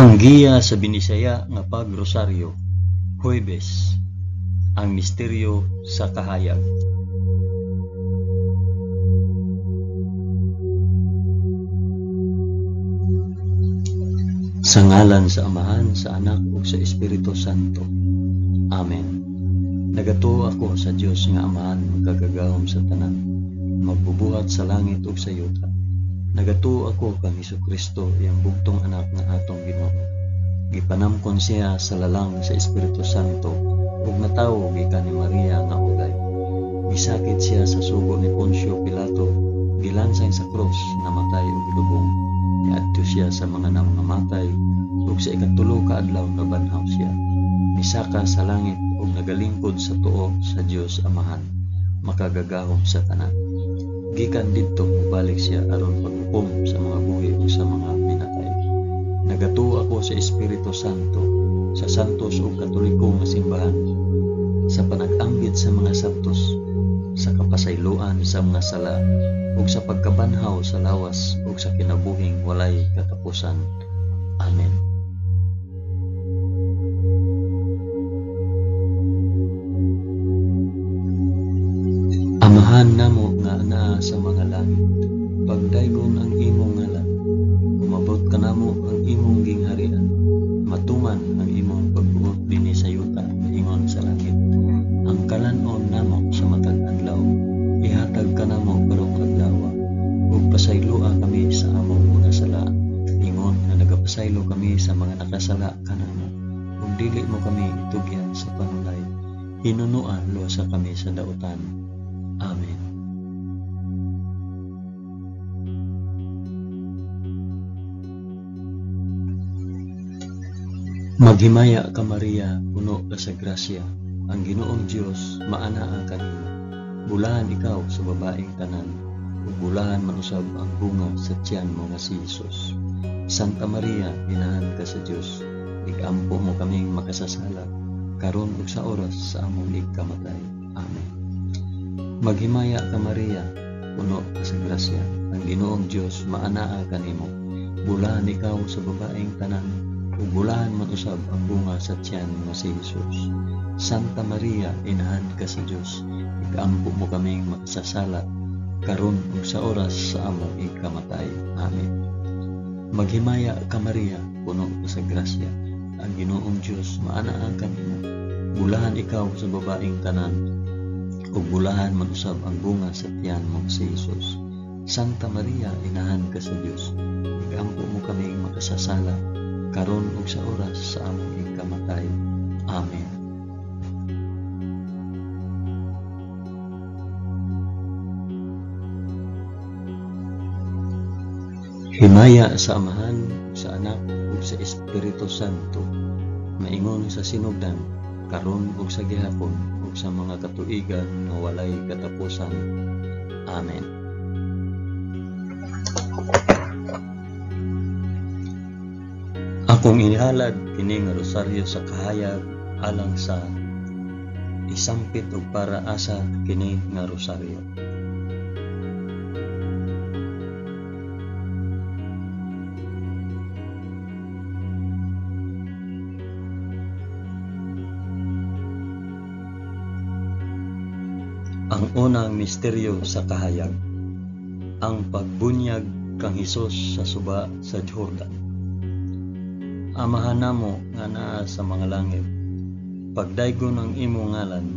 Ang giya sa Binisaya nga pagrosaryo, Huwebes, ang misteryo sa kahayag. Sa ngalan sa Amahan, sa Anak ug sa Espiritu Santo. Amen. Nagatuo ako sa Dios nga Amahan makagagahom sa tanan, magbubuhat sa langit ug sa yuta. Nagatuo ako kang Hesukristo, iyang bugtong anak nga atong Ginoo. Gipanamkon siya sa lalang sa Espiritu Santo ug natawo gikan ni Maria nga ulay. Gisakit siya sa sugo ni Poncio Pilato, gilansang sa krus, namatay ug gilubong. Niadto siya sa mga nangamatay ug sa ikatulo ka adlaw nabanhaw siya. Misaka sa langit ug nagalingkod sa tuo sa Dios Amahan, makagagahom sa tanan. Gikan didto mobalik siya aron paghukom sa mga buhi ug sa mga minatay. Nagatuo ako sa Espiritu Santo, sa santos ug katoliko nga simbahan, sa panag-ambit sa mga santos, sa kapasayloan sa mga sala, ug sa pagkabanhaw sa lawas ug sa kinabuhing walay katapusan. Amen. Amahan namo nga naa sa mga langit, pagdaygon ang imong ngalan, umabot kanamo ang imong gingharian, matuman ang imong pagbuot dinhi sa yuta ingon sa langit. Ang kalan-on namo sa matag adlaw, ihatag kanamo karong adlaw, ug pasayloa kami sa among mga sala, ingon nga nagapasaylo kami sa mga nakasala kanamo, ug dili mo kami itugyan sa panulay, hinunoa luwasa kami sa dautan. Amen. Maghimaya ka Maria, puno ka sa grasya, ang Ginoong Dios maanaa kanimo. Bulahan ikaw sa babaeng tanan, ug bulahan man usab ang bunga sa tiyan mo nga si Jesus. Santa Maria, inahan ka sa Dios, igampo mo kaming makasasala, karon ug sa oras sa among igkamatay. Amen. Maghimaya ka Maria, puno ka sa grasya, ang Ginoong Dios maanaa kanimo. Bulahan ikaw sa babaeng tanan, ug bulahan man usab ang bunga sa tiyan nga si Jesus. Santa Maria, inahan ka sa Dios, ikampo mo kaming makasasala, karon ug sa oras sa among igkamatay. Amen. Maghimaya ka Maria, puno ka sa grasya, ang Ginoong Dios maanaa kanimo. Bulahan ikaw sa babaeng tanan, ug bulahan man usab ang bunga sa tiyan mo si Jesus. Santa Maria, inahan ka sa Dios, ikampo mo kaming makasasala, karon ug sa oras sa among igkamatay. Amen. Himaya sa Amahan, sa Anak, ug sa Espiritu Santo, maingon sa sinugdan, karon ug sa gihapon, ug sa mga katuigan nga walay katapusan. Amen. Akong inihalad kini nga rosaryo sa kahayag alang sa isampit ug para asa kini nga rosaryo. Ang unang misteryo sa kahayag, ang pagbunyag kang Hesus sa suba sa Jordan. Amahan namo nga naa sa mga langit, pagdaygon ang imong ngalan,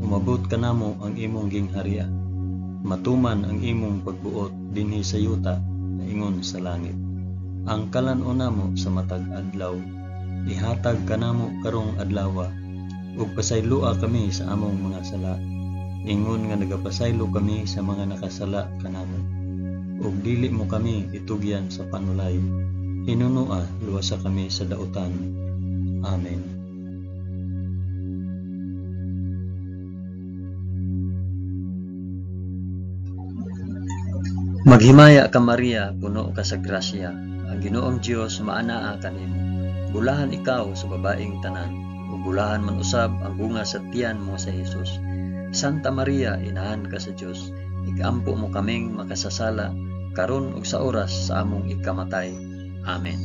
umabot kanamo ang imong gingharian, matuman ang imong pagbuot dinhi sa yuta ingon sa langit. Ang kalan-on namo sa matag adlaw, ihatag kanamo karong adlawa, ug pasayloa kami sa among mga sala, ingon nga nagapasaylo kami sa mga nakasala kanamo, ug dili mo kami itugyan sa panulay, hinunoa luwasa kami sa dautan. Amen. Maghimaya ka Maria, puno ka sa grasya, ang Ginoong Dios maanaa kanimo. Bulahan ikaw sa babaeng tanan, ug bulahan man usab ang bunga sa tiyan mo sa Jesus. Santa Maria, inahan ka sa Dios, ikampo mo kaming makasasala, karon ug sa oras sa among ikamatay. Amen.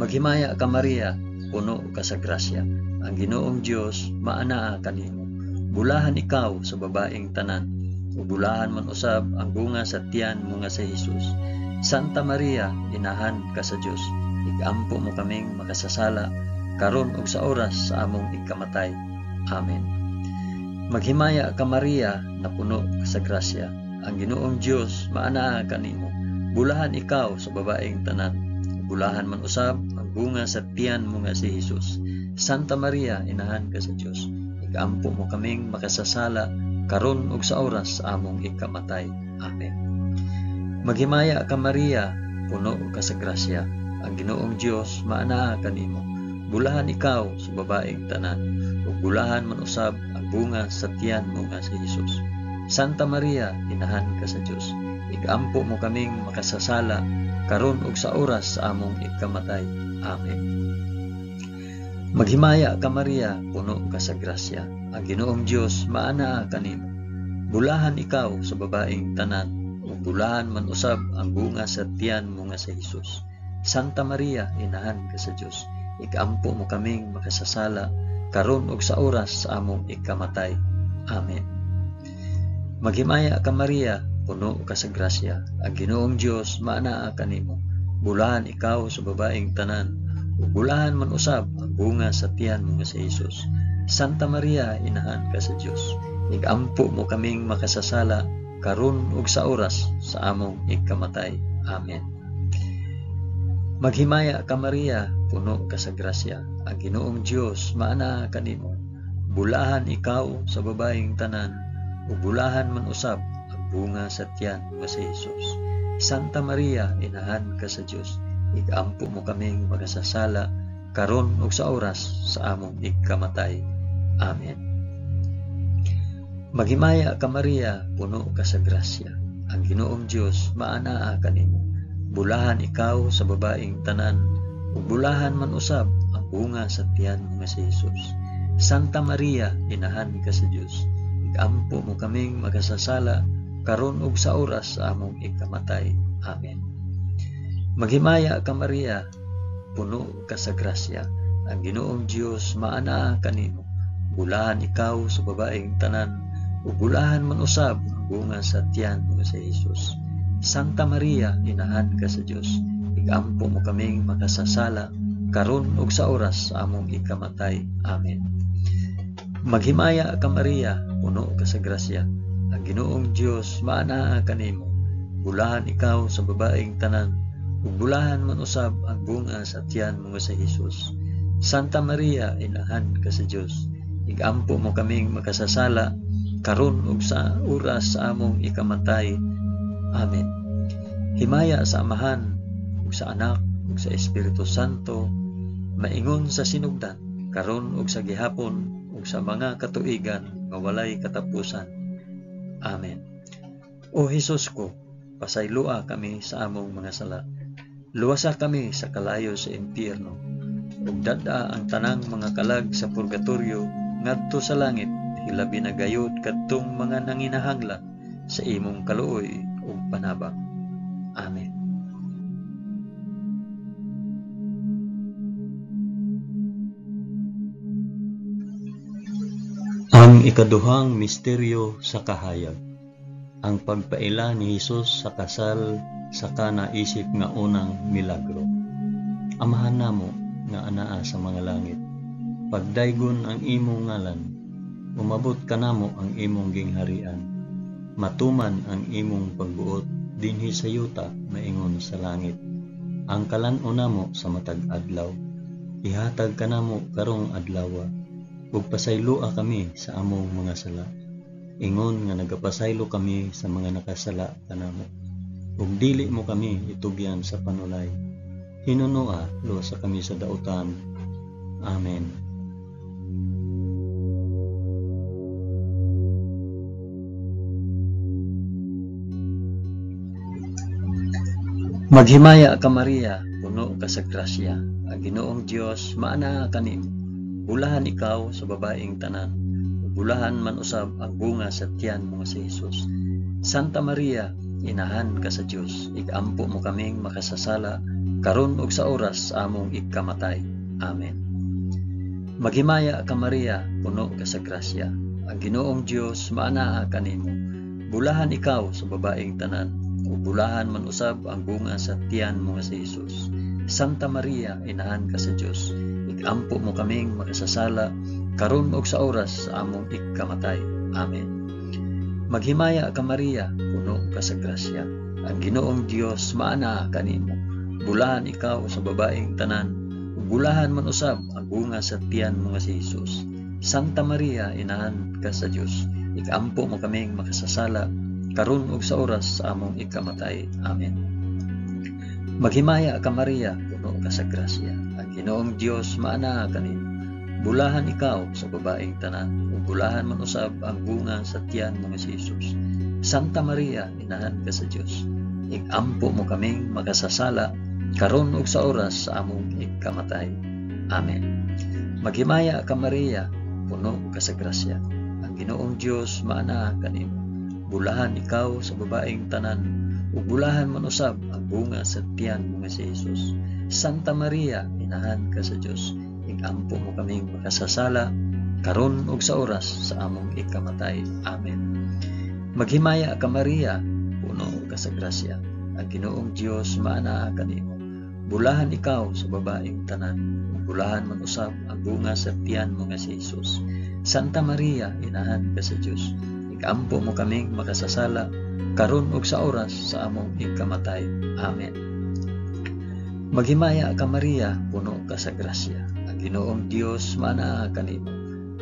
Maghimaya ka Maria, puno ka sa grasya. Ang Ginoong Dios maanaa kanimo. Bulahan ikaw sa babaeng tanan, ug bulahan man usab ang bunga sa tiyan mo nga si Jesus. Santa Maria, inahan ka sa Dios, igampo mo kaming makasasala karon ug sa oras sa among ikamatay. Amen. Maghimaya ka Maria, napuno ka sa grasya. Ang Ginoong Dios maanaa kanimo. Bulahan ikaw sa babaeng tanan, bulahan man usab ang bunga sa tiyan mo nga si Jesus. Santa Maria, inahan ka sa Dios, igampo mo kaming makasasala karon ug sa oras sa among ikamatay. Amen. Maghimaya ka Maria, puno ka sa grasya. Ang Ginoong Dios maanaa kanimo. Bulahan ikaw sa babaeng tanan, ug bulahan man usab ang bunga sa tiyan mo nga si Jesus. Santa Maria, inahan ka sa Dios, igampo mo kaming makasasala karon ug sa oras sa among ikamatay. Amen. Maghimaya ka Maria, puno ka sa grasya. Ang Ginoong Dios maanaa kanimo. Bulahan ikaw sa babaeng tanan, ug bulahan man usab ang bunga sa tiyan mo nga si Jesus. Santa Maria, inahan ka sa Dios, ikampo mo kaming makasasala karon ug sa oras sa among ikamatay. Amen. Maghimaya ka Maria, puno ka sa grasya. Ang Ginoong Dios maanaa kanimo. Bulahan ikaw sa babaeng tanan, ug bulahan man usab ang bunga sa tiyan mo nga si Jesus. Santa Maria, inahan ka sa Dios, igampo mo kaming makasasala karon ug sa oras sa among ikamatay. Amen. Maghimaya ka Maria, puno ka sa grasya. Ang Ginoong Dios maanaa kanimo. Bulahan ikaw sa babaeng tanan, ug bulahan man usab ang bunga sa tiyan mo si Jesus. Santa Maria, inahan ka sa Dios, igampo mo kaming makasasala karon ug sa oras sa among ikamatay. Amen. Maghimaya ka Maria, puno ka sa grasya. Ang Ginoong Dios maanaa kanimo. Bulahan ikaw sa babaeng tanan, ug bulahan man usab ang bunga sa tiyan mo nga si Jesus. Santa Maria, inahan ka sa Dios, igampo mo kaming makasasala karon ug sa oras sa among ikamatay. Amen. Maghimaya ka Maria, puno ka sa grasya. Ang Ginoong Dios maanaa kanimo. Bulahan ikaw sa babaeng tanan, ug bulahan man usab ang bunga sa tiyan mo nga si Jesus. Santa Maria, inahan ka sa Dios, igampo mo kaming makasasala karon ug sa oras sa among ikamatay. Amen. Maghimaya ka Maria, puno ka sa grasya. Ang Ginoong Dios maanaa kanimo. Bulahan ikaw sa babaeng tanan, ug bulahan man usab ang bunga sa tiyan mo nga si Jesus. Santa Maria, inahan ka sa Dios, igampo mo kaming makasasala karon ug sa oras sa among ikamatay. Amen. Himaya sa Amahan ug sa Anak ug sa Espiritu Santo, maingon sa sinugdan, karon ug sa gihapon ug sa mga katuigan nga walay katapusan. Amen. O Hesus ko, pasayloa kami sa among mga sala. Luwasa kami sa kalayo sa impyerno, ug dad-a ang tanang mga kalag sa purgatorio ngadto sa langit, hilabi na gayud kadtong mga nanginahanglan sa imong kaluoy ug panabang. Amen. Ang ikaduhang misteryo sa kahayag, ang pagpaila ni Hesus sa kasal sa Kana isip nga unang milagro. Amahan namo nga anaa sa mga langit, pagdaygon ang imong ngalan, umabot kanamo ang imong gingharian, matuman ang imong pagbuot dinhi sa yuta maingon sa langit. Ang kalan-on namo sa matag adlaw, ihatag kanamo karong adlawa, ug pasayloa kami sa among mga sala, ingon nga nagapasaylo kami sa mga nakasala kanamo. Ug dili mo kami itugyan sa panulay, hinunoa luwasa kami sa dautan. Amen. Maghimaya ka Maria, puno ka sa grasya. Ang Ginoong Dios maanaa kanimo. Bulahan ikaw sa babaeng tanan, ug bulahan man usab ang bunga sa tiyan mo nga si Jesus. Santa Maria, inahan ka sa Dios, igampo mo kaming makasasala karon ug sa oras sa among ikamatay. Amen. Maghimaya ka Maria, puno ka sa grasya. Ang Ginoong Dios maanaa kanimo. Bulahan ikaw sa babaeng tanan, ug bulahan man usab ang bunga sa tiyan mo nga si Jesus. Santa Maria, inahan ka sa Dios, ikampo mo kaming makasasala, karon ug sa oras sa among ikamatay. Amen. Maghimaya ka Maria, puno ka sa grasya. Ang Ginoong Dios maanaa kanimo. Bulahan ikaw sa babaeng tanan, ug bulahan man usab ang bunga sa tiyan mo nga si Jesus. Santa Maria, inahan ka sa Dios, ikampo mo kaming makasasala, karon ug sa oras sa among ikamatay. Amen. Maghimaya ka Maria, puno ka sa grasya. Ang Ginoong Dios maanaa kanimo. Bulahan ikaw sa babaeng tanan, ug bulahan man usab ang bunga sa tiyan mo nga si Jesus. Santa Maria, inahan ka sa Dios, ikampo mo kaming makasasala, karon ug sa oras sa among ikamatay. Amen. Maghimaya ka Maria, puno ka sa grasya. Ang Ginoong Dios maanaa kanimo. Bulahan ikaw sa babaeng tanan, ug bulahan man usab ang bunga sa tiyan mo nga si Jesus. Santa Maria, inahan ka sa Dios, ikampo mo kaming makasasala, karon ug sa oras sa among ikamatay. Amen. Maghimaya ka Maria, puno ka sa grasya. Ang Ginoong Dios maanaa kanimo. Bulahan ikaw sa babaeng tanan, ug bulahan man usab ang bunga sa tiyan mo nga si Jesus. Santa Maria, inahan ka sa Dios, ikampo mo kaming makasasala, karon ug sa oras sa among ikamatay. Amen. Maghimaya ka Maria, puno ka sa grasya. Ang Ginoong Dios maanaa kanimo.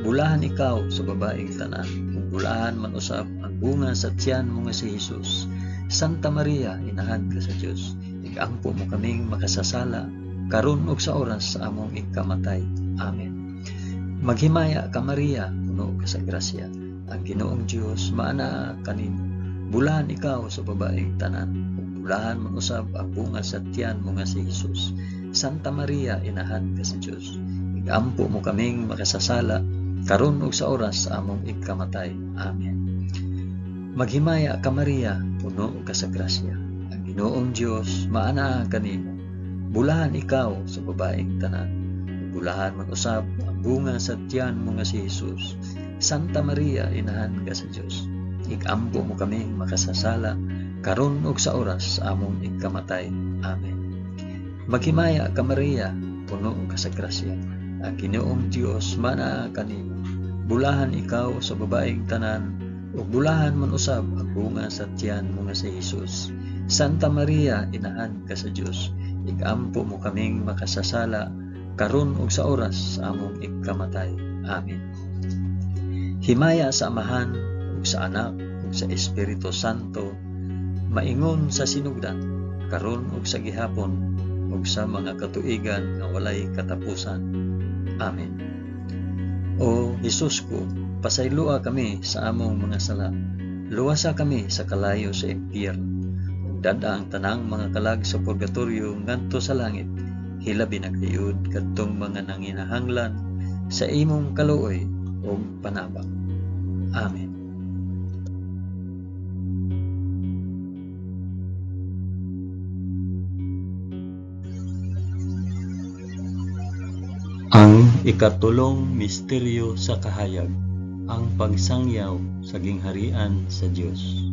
Bulahan ikaw sa babaeng tanan, ug bulahan man usab ang bunga sa tiyan mo nga si Jesus. Santa Maria, inahan ka sa Dios, ikampo mo kaming makasasala, karon ug sa oras sa among ikamatay. Amen. Maghimaya ka Maria, puno ka sa grasya. Ang Ginoong Dios maanaa kanimo. Bulahan ikaw sa babaeng tanan, ug bulahan man usab ang bunga sa tiyan mo nga si Jesus. Santa Maria, inahan ka sa Dios, ikampo mo kaming makasasala, karon ug sa oras sa among ikamatay. Amen. Maghimaya ka Maria, puno ka sa grasya. Ang Ginoong Dios maanaa kanimo. Bulahan ikaw sa babaeng tanan, ug bulahan man usab ang bunga sa tiyan mo nga si Jesus. Santa Maria, inahan ka sa Dios, ikampo mo kaming makasasala, karon ug sa oras sa among ikamatay. Amen. Maghimaya ka Maria, puno ka sa grasya. Ang Ginoong Dios maanaa kanimo. Bulahan ikaw sa babaeng tanan, ug bulahan man usab ang bunga sa tiyan mo nga si Jesus. Santa Maria, inahan ka sa Dios, ikampo mo kaming makasasala, karon ug sa oras sa among ikamatay. Amen. Himaya sa Amahan ug sa Anak ug sa Espiritu Santo, maingon sa sinugdan, karon ug sa gihapon, ug sa mga katuigan nga walay katapusan. Amen. O Jesus ko, pasayloa kami sa among mga sala. Luwasa kami sa kalayo sa impyerno. Ug dad-a ang tanang mga kalag sa purgatorio ngadto sa langit. Hilabi na gayud kadtong mga nanginahanglan sa imong kaluoy ug panabang. Amen. Ang ikatulong misteryo sa kahayag, ang pagsangyaw sa gingharian sa Dios.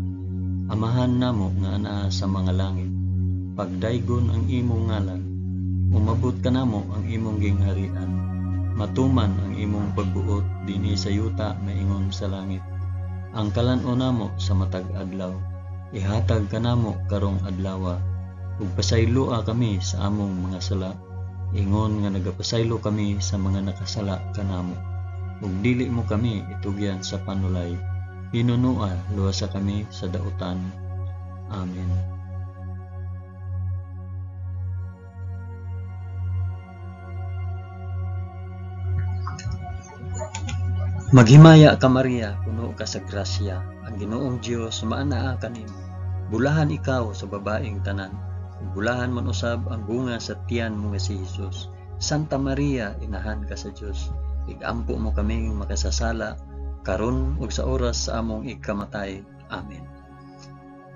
Amahan namo nga anaa sa mga langit, pagdaygon ang imong ngalan, umabot kanamo ang imong gingharian, matuman ang imong pagbuot dinhi sa yuta maingon sa langit. Ang kalan-on namo sa matag adlaw, ihatag kanamo karong adlawa, ug pasayloa kami sa among mga sala, ingon nga nagapasaylo kami sa mga nakasala kanamo. Ug dili mo kami itugyan sa panulay, hinunua luwasa kami sa dautan. Amen. Maghimaya ka Maria, puno ka sa grasya, ang Ginoong Dios maanaa kanimo. Bulahan ikaw sa babaeng tanan, ug bulahan man usab ang bunga sa tiyan mo nga si Jesus. Santa Maria, inahan ka sa Dios, igampo mo kaming makasasala, karon ug sa oras sa among ikamatay. Amen.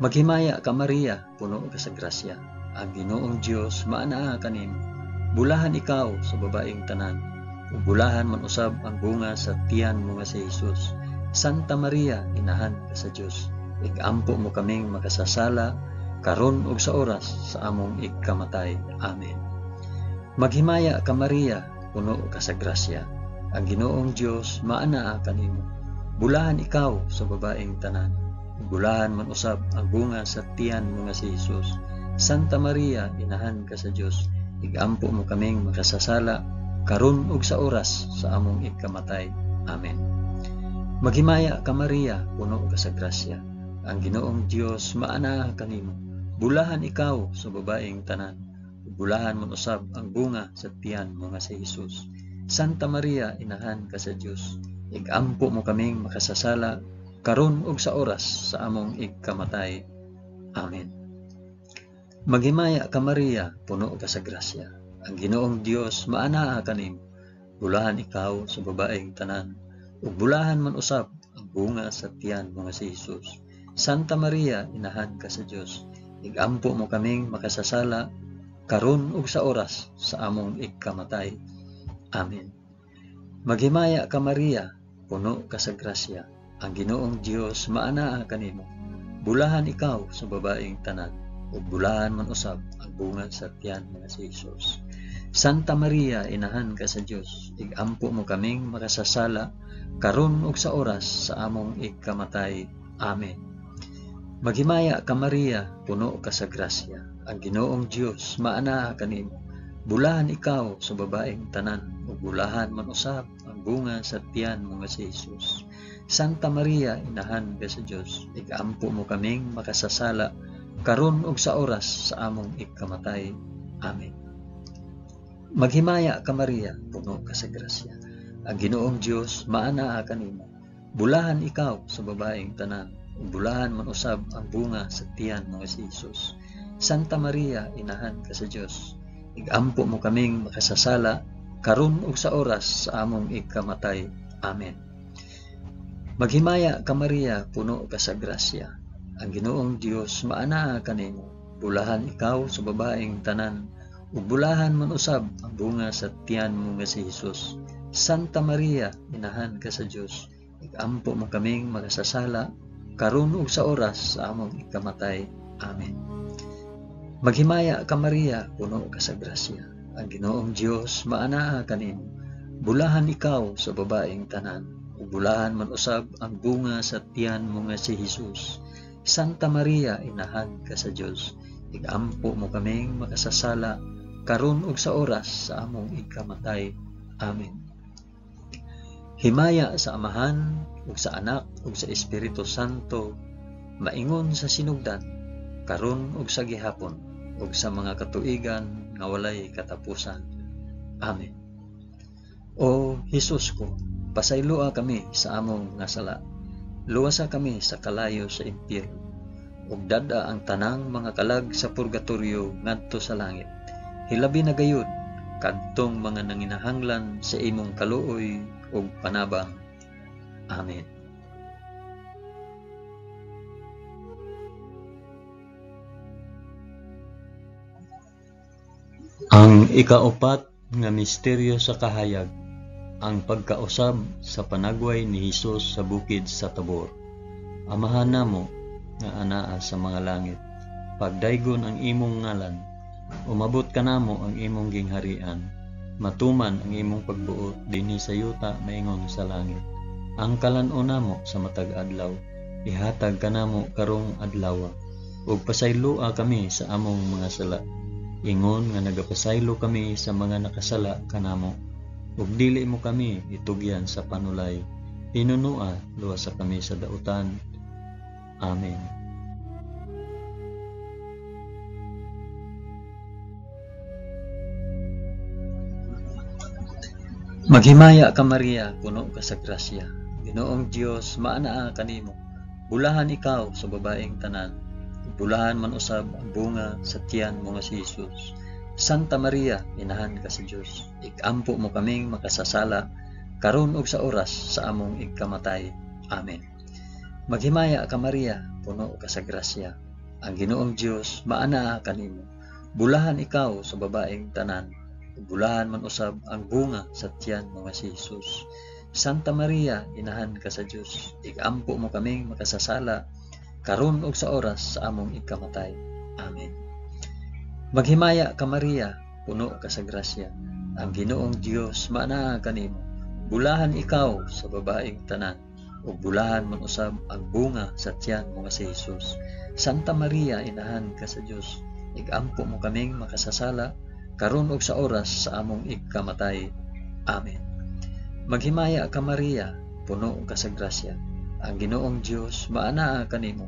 Maghimaya ka Maria, puno ka sa grasya, Ang Ginoong Dios maanaa kanimo. Bulahan ikaw sa babaeng tanan, ug bulahan man usab ang bunga sa tiyan mo nga si Hesus. Santa Maria, inahan ka sa Dios, igampo mo kaming makasasala karon ug sa oras sa among igkamatay. Amen. Maghimaya ka Maria, puno ka sa grasya. Ang Ginoong Dios maanaa kanimo. Bulahan ikaw sa babaeng tanan, ug bulahan man usab ang bunga sa tiyan mo nga si Hesus. Santa Maria, inahan ka sa Dios, igampo mo kaming makasasala karon ug sa oras sa among igkamatay. Amen. Maghimaya ka Maria, puno ka sa grasya. Ang Ginoong Dios maanaa kanimo. Bulahan ikaw sa babaeng tanan, ug bulahan man usab ang bunga sa tiyan mo nga si Hesus. Santa Maria, inahan ka sa Dios, igampo mo kaming makasasala karon ug sa oras sa among igkamatay. Amen. Maghimaya ka Maria, puno ka sa grasya. Ang Ginoong Dios maanaa kanimo. Bulahan ikaw sa babaeng tanan, ug bulahan man usab ang bunga sa tiyan mo nga si Hesus. Santa Maria, inahan ka sa Dios, igampo mo kaming makasasala karon ug sa oras sa among igkamatay. Amen. Maghimaya ka Maria, puno ka sa grasya. Ang Ginoong Dios maanaa kanimo. Bulahan ikaw sa babaeng tanan, ug bulahan man usab ang bunga sa tiyan mo nga si Hesus. Santa Maria, inahan ka sa Dios, igampo mo kaming makasasala karon ug sa oras sa among igkamatay. Amen. Maghimaya ka Maria, puno ka sa grasya. Ang Ginoong Dios maanaa kanimo. Bulahan ikaw sa babaeng tanan, ug bulahan man usab ang bunga sa tiyan mo nga si Hesus. Santa Maria, inahan ka sa Dios, igampo mo kaming makasasala karon ug sa oras sa among igkamatay. Amen. Maghimaya ka Maria, puno ka sa grasya. Ang Ginoong Dios maanaa kanimo. Bulahan ikaw sa babaeng tanan, ug bulahan man usab ang bunga sa tiyan mo nga si Hesus. Santa Maria, inahan ka sa Dios, igampo mo kaming makasasala karon ug sa oras sa among igkamatay. Amen. Maghimaya ka Maria, puno ka sa grasya. Ang Ginoong Dios maanaa kanimo. Bulahan ikaw sa babaeng tanan, ug bulahan man usab ang bunga sa tiyan mo nga si Hesus. Santa Maria, inahan ka sa Dios, igampo mo kaming makasasala karon ug sa oras sa among ikamatay. Amen. Maghimaya ka Maria, puno ka sa grasya. Ang Ginoong Dios maanaa kanimo. Bulahan ikaw sa babaeng tanan, ug bulahan man usab ang bunga sa tiyan mo nga si Hesus. Santa Maria, inahan ka sa Dios, igampo mo kaming makasasala karon ug sa oras sa among ikamatay. Amen. Himaya sa Amahan ug sa Anak ug sa Espiritu Santo, maingon sa sinugdan, karon ug sa gihapon, ug sa mga katuigan nga walay katapusan. Amen. O Hesus ko, pasayloa kami sa among nga sala. Luwasa kami sa kalayo sa impyerno, ug dad-a ang tanang mga kalag sa purgatorio ngadto sa langit. Hilabi na gayud kadtong mga nanginahanglan sa imong kaluoy ug panabang. Amen. Ang ikaupat nga misteryo sa kahayag, ang pagkausab sa panagway ni Hesus sa bukid sa Tabor. Amahan namo nga anaa sa mga langit, pagdaygon ang imong ngalan, umabot kanamo ang imong gingharian, matuman ang imong pagbuot dinhi sa yuta maingon sa langit. Ang kalan-on namo sa matag adlaw, ihatag kanamo karong adlaw, ug pasayloa kami sa among mga sala, ingon nga nagapasaylo kami sa mga nakasala kanamo, ug dili mo kami itugyan sa panulay, hinunua luwasa kami sa dautan. Amen. Maghimaya ka Maria, puno ka sa grasya. Ginoong Dios maanaa kanimo. Bulahan ikaw sa babaeng tanan, bulahan man usab ang bunga sa tiyan mo nga si Hesus. Santa Maria, inahan ka sa Dios, ikampo mo kaming makasasala karon ug sa oras sa among igkamatay. Amen. Maghimaya ka Maria, puno ka sa grasya. Ang Ginoong Dios maanaa kanimo. Bulahan ikaw sa babaeng tanan, ug bulahan man usab ang bunga sa tiyan mo nga si Jesus. Santa Maria, inahan ka sa Dios, igampo mo kaming makasasala, karon ug sa oras sa among ikamatay. Amen. Maghimaya ka Maria, puno ka sa grasya, ang Ginoong Dios maanaa kanimo. Bulahan ikaw sa babaeng tanan, ug bulahan man usab ang bunga sa tiyan mo nga si Jesus. Santa Maria, inahan ka sa Dios, igampo mo kaming makasasala, karon ug sa oras sa among ikamatay. Amen. Maghimaya ka Maria, puno ka sa grasya, ang Ginoong Dios maanaa kanimo.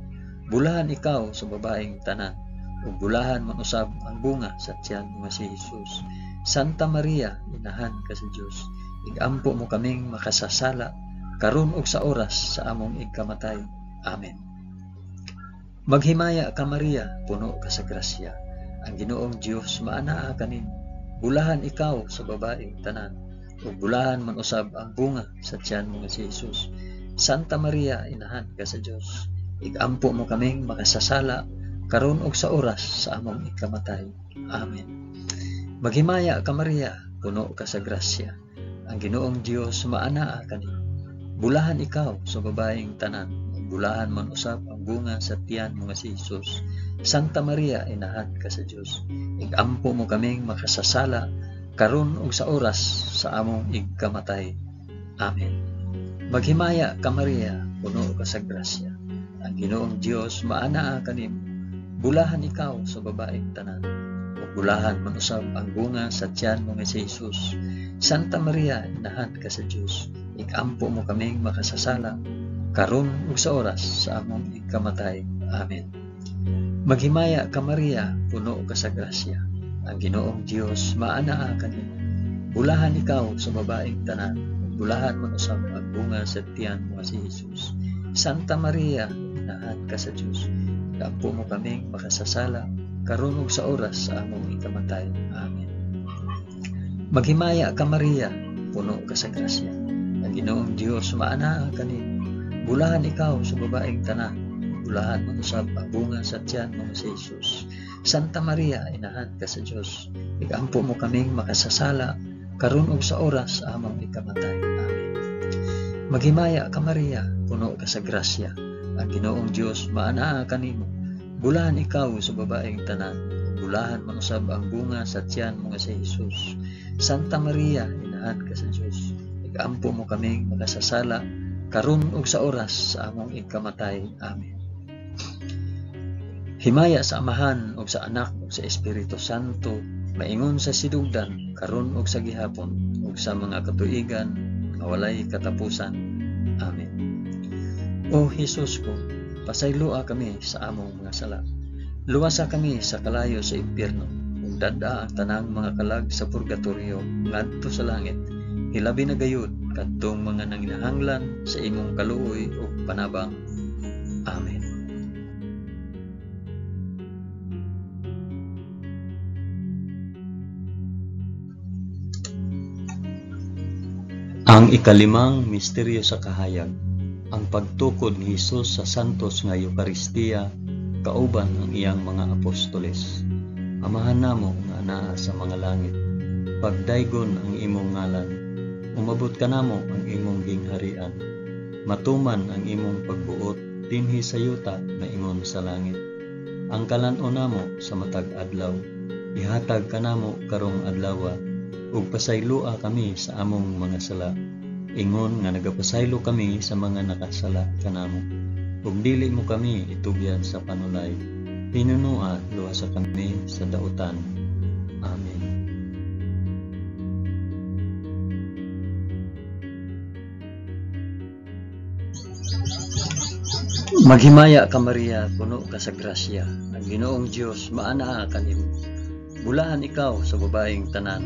Bulahan ikaw sa babaeng tanan, ug bulahan man usab ang bunga sa tiyan mo nga si Jesus. Santa Maria, inahan ka sa Dios, igampo mo kaming makasasala, karon ug sa oras sa among ikamatay. Amen. Maghimaya ka Maria, puno ka sa grasya, ang Ginoong Dios maanaa kanimo. Bulahan ikaw sa babaeng tanan, ug bulahan man usab ang bunga sa tiyan mo nga si Jesus. Santa Maria, inahan ka sa Dios, igampo mo kaming makasasala, karon ug sa oras sa among ikamatay. Amen. Maghimaya ka Maria, puno ka sa grasya, ang Ginoong Dios maanaa kanimo. Bulahan ikaw sa babaeng tanan, ug bulahan man usab ang bunga sa tiyan mo nga si Jesus. Santa Maria, inahan ka sa Dios, igampo mo kaming makasasala, karon ug sa oras sa among ikamatay. Amen. Maghimaya ka Maria, puno ka sa grasya, ang Ginoong Dios maanaa kanimo. Bulahan ikaw sa babaeng tanan, ug bulahan man usab ang bunga sa tiyan mo nga si Jesus. Santa Maria, inahan ka sa Dios, igampo mo kaming makasasala, karon ug sa oras sa among ikamatay. Amen. Maghimaya ka Maria, puno ka sa grasya, ang Ginoong Dios maanaa kanimo. Bulahan ikaw sa babaeng tanan, ug bulahan man usab ang bunga sa tiyan mo nga si Jesus. Santa Maria, inahan ka sa Dios, igampo mo kaming makasasala, karon ug sa oras sa among ikamatay. Amen. Maghimaya ka Maria, puno ka sa grasya, ang Ginoong Dios maanaa kanimo. Bulahan ikaw sa babaeng tanan, bulahan man usab ang bunga sa tiyan mo nga si Jesus. Santa Maria, inahan ka sa Dios, igampo mo kaming makasasala, karon ug sa oras sa among ikamatay. Amen. Maghimaya ka Maria, puno ka sa grasya, ang Ginoong Dios maanaa kanimo. Bulahan ikaw sa babaeng tanan, bulahan man usab ang bunga sa tiyan mo nga si Jesus. Santa Maria, inahan ka sa Dios, igampo mo kaming makasasala, karon ug sa oras sa among ikamatay. Amen. Himaya sa Amahan ug sa Anak ug sa Espiritu Santo, maingon sa sidugdan, karon ug sa gihapon, ug sa mga katuigan nga walay katapusan. Amen. O Hesus ko, pasayloa kami sa among mga sala. Luwasa kami sa kalayo sa impyerno, ug dad-a ang tanang mga kalag sa purgatorio ngadto sa langit. Hilabi na gayud kadtong mga nanginahanglan sa imong kaluoy ug panabang. Amen. Ang ikalimang misteryo sa kahayag, ang pagtukod ni Hesus sa santos nga Eukaristiya kauban ang iyang mga apostoles. Amahan namo nga anaa sa mga langit, pagdaygon ang imong ngalan, umabot kanamo ang imong gingharian, matuman ang imong pagbuot dinhi sa yuta maingon sa langit. Ang kalan-on namo sa matag adlaw, ihatag kanamo karong adlawa, ug pasayloa kami sa among mga sala, ingon nga nagapasaylo kami sa mga nakasala kanamo. Ug dili mo kami itugyan sa panulay, hinunua luwasa kami sa dautan. Amen. Maghimaya ka Maria, puno ka sa grasya, ang Ginoong Dios maanaa kanimo. Bulahan ikaw sa babaeng tanan,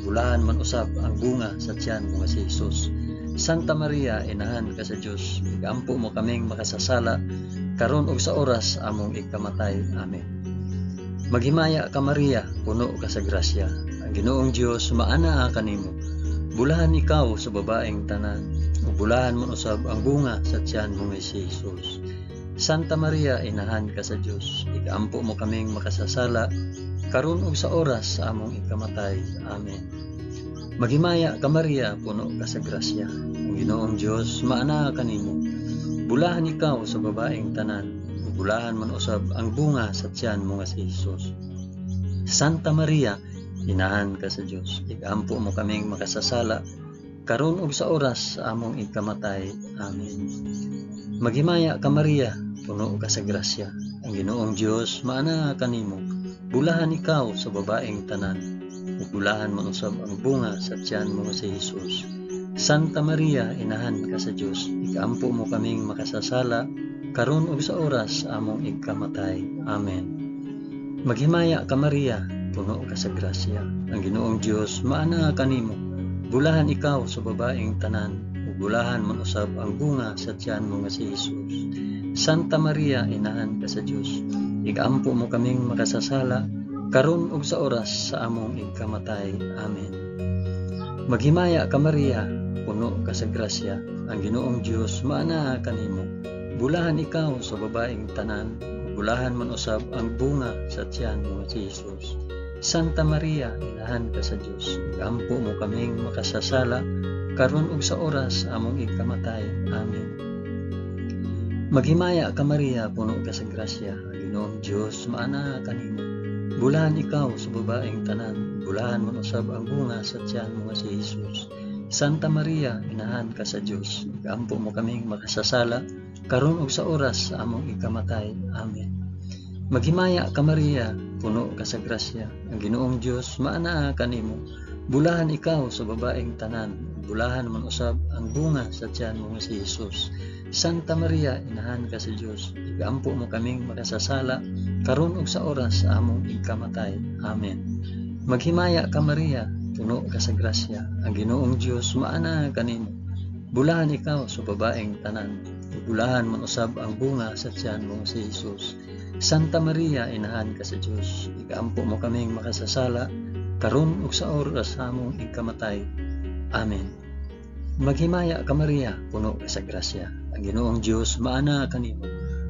bulahan man usab ang bunga sa tiyan mo nga si Jesus. Santa Maria, inahan ka sa Dios, igampo mo kaming makasasala, karon ug sa oras among ikamatay. Amen. Maghimaya ka Maria, puno ka sa grasya, ang Ginoong Dios maanaa kanimo. Bulahan ikaw sa babaeng tanan, ug bulahan man usab ang bunga sa tiyan mo nga si Jesus. Santa Maria, inahan ka sa Dios, ikampo mo kaming makasasala, karon ug sa oras sa among ikamatay. Amen. Maghimaya ka Maria, puno ka sa grasya. Ang Ginoong Dios maanaa kanimo. Bulahan ikaw sa babaeng tanan, ug bulahan man usab ang bunga sa tiyan mo nga si Hesus. Santa Maria, inahan ka sa Dios, ikampo mo kaming makasasala, karon ug sa oras sa among ikamatay. Amen. Maghimaya ka Maria, puno ka sa grasya. Ang Ginoong Dios maanaa kanimo. Bulahan ikaw sa babaeng tanan, ug bulahan man usab ang bunga sa tiyan mo nga si Hesus. Santa Maria, inahan ka sa Dios, ikampo mo kaming makasasala, karon ug sa oras sa among ikamatay. Amen. Maghimaya ka Maria, puno ka sa grasya. Ang Ginoong Dios maanaa kanimo. Bulahan ikaw sa babaeng tanan, ug bulahan man usab ang bunga sa tiyan mo nga si Hesus. Santa Maria, inahan ka sa Dios, ikampo mo kaming makasasala, karon ug sa oras sa among ikamatay. Amen. Maghimaya ka Maria, puno ka sa grasya. Ang Ginoong Dios maanaa kanimo. Bulahan ikaw sa babaeng tanan, ug bulahan man usab ang bunga sa tiyan mo nga si Hesus. Santa Maria, inahan ka sa Dios, ikampo mo kaming makasasala, karon ug sa oras sa among ikamatay. Amen. Maghimaya ka Maria, puno ka sa grasya. Ang Ginoong Dios maanaa kanimo. Bulahan ikaw sa babaeng tanan, bulahan man usab ang bunga sa tiyan mo nga si Hesus. Santa Maria, inahan ka sa Dios, ikampo mo kaming makasasala, karon ug sa oras sa among ikamatay. Amen. Maghimaya ka Maria, puno ka sa grasya. Ang Ginoong Dios maanaa kanimo. Bulahan ikaw sa babaeng tanan, bulahan man usab ang bunga sa tiyan mo nga si Hesus. Santa Maria, inahan ka sa Dios, ikampo mo kaming makasasala, karon ug sa oras sa among ikamatay. Amen. Maghimaya ka Maria, puno ka sa grasya. Ang Ginoong Dios maanaa kanimo. Bulahan ikaw sa babaeng tanan, bulahan man usab ang bunga sa tiyan mo si Hesus. Santa Maria, inahan ka sa Dios, ikampo mo kaming makasasala, karon ug sa oras sa among ikamatay. Amen. Maghimaya ka Maria, puno ka sa grasya. Ang Ginoong Dios maanaa kanimo.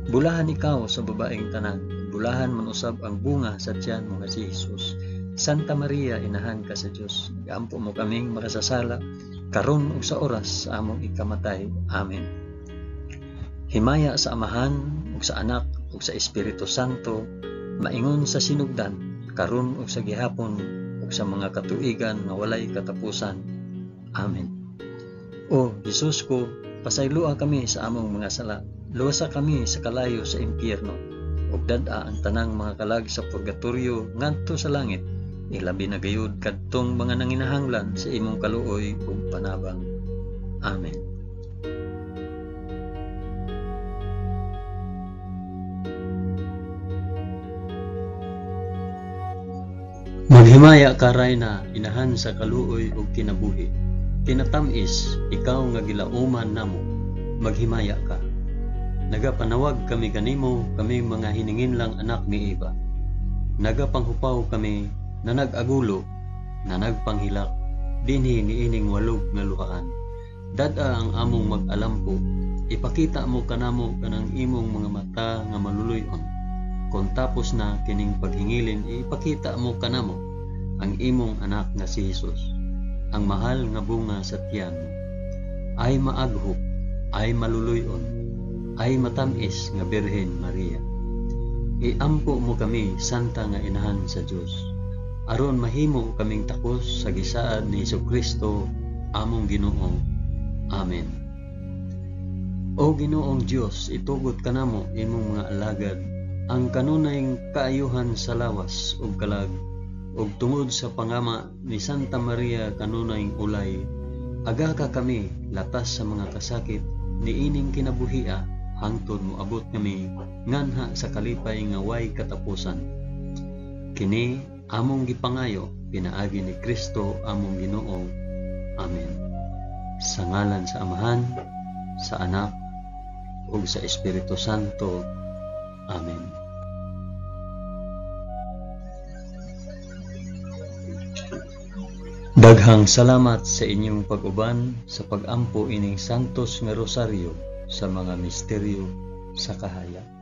Bulahan ikaw sa babaeng tanan, bulahan man usab ang bunga sa tiyan mo nga si Hesus. Santa Maria, inahan ka sa Dios, ikampo mo kaming makasasala, karon ug sa oras sa among ikamatay. Amen. Himaya sa Amahan ug sa Anak ug sa Espiritu Santo, maingon sa sinugdan, karon ug sa gihapon ug sa mga katuigan nga walay katapusan. Amen. O Hesus ko, pasayloa kami sa among mga sala, luwasa kami sa kalayo sa impyerno, ug dad-a ang tanang mga kalag sa purgatorio ngadto sa langit, ilabi na gayud kadtong mga nanginahanglan sa imong kaluoy ug panabang. Amen. Maghimaya ka Rayna, inahan sa kaluoy ug kinabuhi. Kinatamis, ikaw nga gilauman namo, maghimaya ka. Nagapanawag kami kanimo, kami mga hininginlang anak ni Eva. Nagapanghupaw kami na nag-agulo, na nagpanghilak, dinhi niining walog nga luhaan. Dad-a ang among mag-alampo, ipakita mo kanamo kanang imong mga mata nga maluluy-on. Kung tapos na kining paghingilin, ipakita mo kanamo ang imong anak nga si Hesus, ang mahal nga bunga sa tiyan mo. Ay maaghop, ay maluluy-on, ay matamis nga Birhen Maria. Iampo mo kami, Santa nga Inahan sa Dios, aron mahimo kaming takos sa gisaad ni Hesukristo among Ginoo. Amen. O Ginoong Dios, itugot kanamo imong mga alagad ang kanunay kaayuhan sa lawas ug kalag, ug tungod sa pangama ni Santa Maria kanunay ulay, aga ka kami latas sa mga kasakit niining kinabuhia hangtod moabot kami nganha sa kalipay nga way katapusan. Kini among gipangayo pinaagi ni Kristo among Ginoo. Amen. Sa ngalan sa Amahan, sa Anak, ug sa Espiritu Santo. Amen. Daghang salamat sa inyong pag-uban sa pag-ampo ining Santos nga Rosaryo sa mga misteryo sa kahayag.